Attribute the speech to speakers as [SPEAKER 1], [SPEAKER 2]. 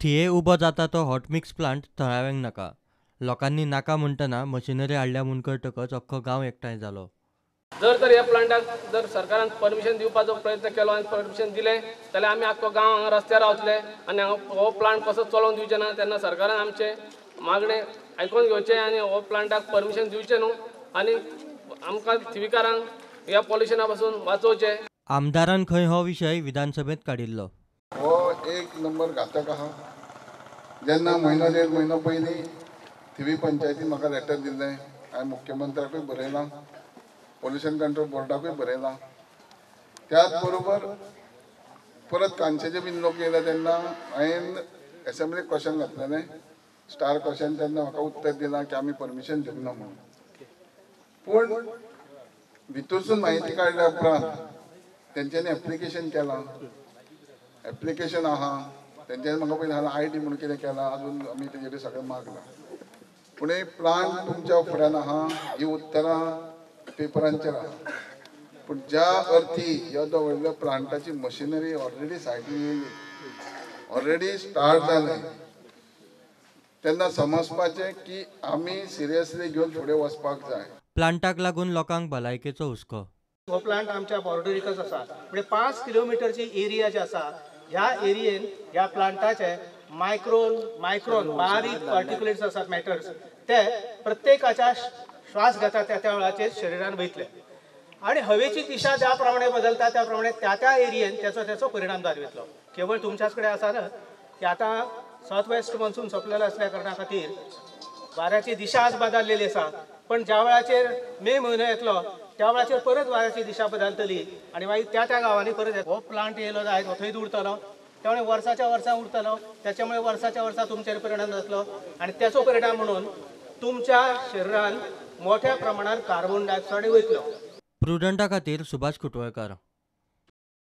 [SPEAKER 1] थिये उबो जाता तो हॉटमिक्स प्लांट थळाव्यांक नाका. लोकांनी नाका म्हणटना मशिनरी हाडल्या म्हूण कळटकच अख्खो गांव एकठांय जालो.
[SPEAKER 2] जर तर ह्या प्लांटाक जर सरकारान परमिशन दिवपाचो प्रयत्न केलो आनी परमिशन दिलें जाल्यार आमी आख्खो गांव हांगा रस्त्यार रावतले आनी हो प्लांट कसो चलोवन दिवचे ना. तेन्ना सरकारान आमचें मागणें आयकून घेवचें आनी हो प्लांटाक परमिशन दिवचें न्हू आनी आमकां थिवीकारांक ह्या पॉल्युशना पासून वाचोवचें.
[SPEAKER 1] आमदारान खंय हो विशय विधानसभेंत काडिल्लो.
[SPEAKER 3] हो एक नंबर घातक आहा. जेन्ना म्हयनो देड म्हयनो पयलीं थिवी पंचायतीन म्हाका लेटर दिल्लें, हांवें मुख्यमंत्र्याकूय बरयलां, पोल्युशन कंट्रोल बोर्डाकूय बरयलां. त्याच बरोबर परत कानशेचे बीन लोक येयले तेन्ना हांवें एसेंब्लीक क्वेश्चन घातलेलें, स्टार क्वेश्चन. तेन्ना म्हाका उत्तर दिलां की आमी परमिशन दिवंक ना म्हणून. पूण भितरसून म्हायती काडल्या उपरांत तेंच्यांनी एप्लिकेशन केलां, एप्लिकेशन आहा तेंच्यांनी म्हाका पयलीं हांगा I D म्हणून कितें केलां, अजून आमी तेजेर सगळें मागलां. पूण एक प्लांट तुमच्या फुड्यान आहा, ही उत्तरां पेपरांचेर आहा. पूण ज्या अर्थी येदो व्हडल्या प्लांटाची मशिनरी ऑलरेडी सायटीन येयली, ऑलरेडी स्टार्ट जालें, तेन्ना समजपाचें की आमी सिरियसली घेवन फुडें वचपाक जाय.
[SPEAKER 1] प्लांटाक लागून लोकांक भलायकेचो हुस्को.
[SPEAKER 4] हो प्लांट आमच्या बॉर्डरीकच आसा, म्हणजे 5 किलोमिटरची एरिया जी आसा ह्या एरियेन ह्या प्लांटाचे मायक्रोन बारीक पार्टिक्युलेट्स आसात, मॅटर्स, ते प्रत्येकाच्या श्वास घेता त्या त्या वेळाचेर शरिरान वयतले आनी हवेची दिशा ज्या प्रमाणे बदलता त्या प्रमाणे त्या त्या एरियेन तेचो तेचो परिणाम जावन वयतलो. केवळ तुमच्याच कडेन आसा न्हय की आतां सावथ वेस्ट मॉन्सून सोंपलेलो आसल्या कारणा खातीर वाऱ्याची दिशा आज बदललेली आसा, पण ज्या वेळाचेर मे म्हयनो येतलो त्या वेळाचेर परत वाऱ्याची दिशा बदलतली आनी मागीर त्या त्या गांवांनी परत हो प्लांट येयलो जायत हो थंयच उरतलो, त्यामुळे वर्साच्या वर्सा उरतलो, त्याच्यामुळे वर्साच्या वर्सा तुमचेर परिणाम जातलो आनी तेचो परिणाम म्हणून तुमच्या शरिरान मोठ्या प्रमाणात कार्बन डायऑक्सायड वयतलो.
[SPEAKER 1] प्रुडंटा खातीर सुभाष कुटवळकार.